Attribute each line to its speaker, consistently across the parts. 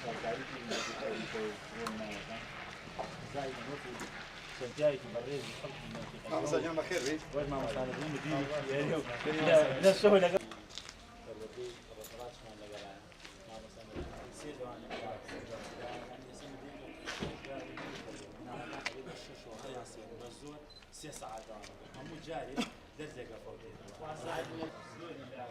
Speaker 1: پێش هاوکاری کردن لە دوو و ڕۆنمایەکان زایدن وەکو چەند پیاوێکی بەڕێزی خەڵکی مەنتیقەکە
Speaker 2: مامۆستا گیان بەخێر بێیت.
Speaker 1: وەک مامۆستا نەجمی مدیری ئێرە و لە شەو لەگەڵ پەروەردەی ڕۆژهەڵاتیشمان لەگەڵایە مامۆستا نەجمی سێ دەوامی دەوامەکانی ئێستا مدیری مناڵەکان ئەبێ بە شەشەوە هەڵیان سێن بە زۆر سێ سەعات دەوام بکەن هەموو جارێ دەرزێک ئەفەوتێت زۆری لە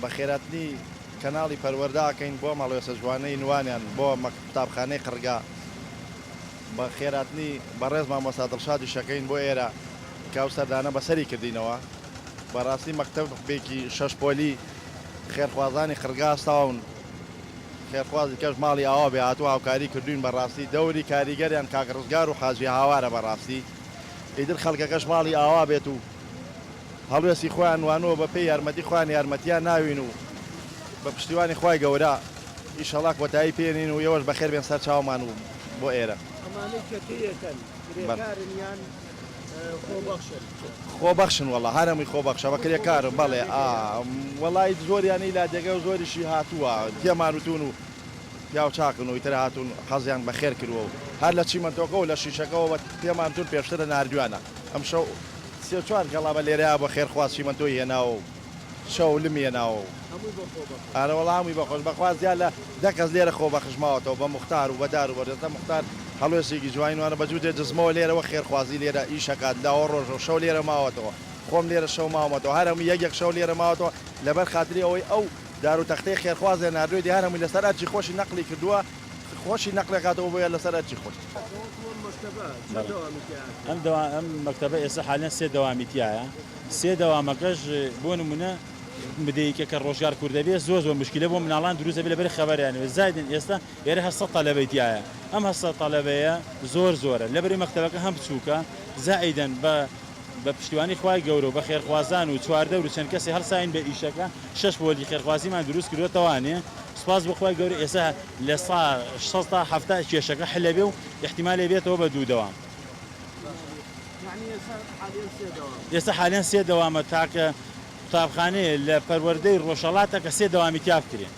Speaker 2: بەخێراتنی کەناڵی پەروەردە ئەکەین بۆ مەڵوێسە جوانەی نوانیان بۆ قوتابخانەی قڕگا بەخێراتنی بەڕێز مامۆستا دڵشادیش ئەکەین بۆ ئێرە کە ئەو سەردانە بەسەری کردینەوە بەڕاستی مەکتەبێکی شەش پۆلی خێرخوازانی قڕگا هەستاون خێرخوازی کەش ماڵی ئاوا بێ هاتوو هاوکاری کردوین بەڕاستی دەوری کاریگەریان کاک ڕزگار و حاجی هاوارە بەڕاستی ئیتر خەڵکەکەش ماڵی ئاوا بێت و هەڵوێستی خۆیان نوانووە بە پێی یارمەتی خۆیان یارمەتیان ناوین و بە پشتیوانی خوای گەورە ئیشەڵا کۆتایی پێنین و ئێوەش بەخێر بێن سەر چاومان و بۆ ئێرە.
Speaker 3: ئەمانەی کە تێیەکەن کرێکارن یان خۆبەخشن؟
Speaker 2: خۆبەخشن وەڵا هەر هەمووی خۆبەخشە بە کرێکارن بەڵێ ئا وەڵای زۆریانی لادێگە و زۆریشی هاتووە تێمان وتوون و پیاو چاکن و ئیتر هاتوون حەزیان بە خێر کرووە و هەر لە چیمەنتۆکە و لە شیشەکەوە بە پێمان وتوون پێشترە ناردویانە ئەمشەو سێ چوار گەڵابە لێرەیا بۆ خێرخواز چیمەنتۆی هێناوە و شەو لمی هێناوە و
Speaker 3: هەمووی بۆ خۆبەخش.
Speaker 2: ئارە وەڵا هەمووی بەخۆش بەخوا زیاد لە دە کەس لێرە خۆبەخش ماوەتەوە بە موختار و بە دار و بەرد ئێستا موختار هەڵوێستێکی جوانی نوانە بە جووتێ جزمەوە لێرە وەک خێرخوازی لێرە ئیش ئەکات لاوە ڕۆژە و شەو لێرە ماوەتەوە خۆم لێرە شەو ماومەتەوە هەر هەمووی یەک یەک شەو لێرە ماوەتەوە لەبەر خاتری ئەوەی ئەو دار و تەختەی خێرخوازێ ناردوێتی هەر هەمووی لەسەر ئەرکی خۆشی نەقلی کردووە خۆشی نەقلەکاتەوە بۆیە لەسەر ئەرکی خۆی.
Speaker 1: ئەم دەوا ئەم مەکتەبە ئێستا حالیەن سێ دەوامی تیایە سێ دەوامەکەش بۆ نمونە مدەیکە کە ڕۆژگار کوردە بێ زۆر زۆر مشکلە بۆ مناڵان دروست دەبێت لەبەر خەبەریان نەبێت زایدن ئێستا ئێرە 800 تەلەبەی تیایە ئەم 800 تەلەبەیە زۆر زۆرە لەبەری مەکتەبەکە هەم بچووکە زائیدەن بە بە پشتیوانی خوای گەورە و بە خێرخوازان و چواردەور و چەند کەسێ هەڵساوین بە ئیشەکە شەش پۆلی خێرخوازیمان دروست کردوە تەوانێ سوپاس بۆ خوای گەورە ئێستا لە سا شەست تا حەفتا کێشەکە حلە بێ و ئیحتیمالێ بێتەوە بە دوو دەوام. ئێستا حالیەن سێ دەوامە تاکە قوتابخانەیە لە پەروەردەی ڕۆژهەڵاتە کە سێ دەوامی تیا بکرێ.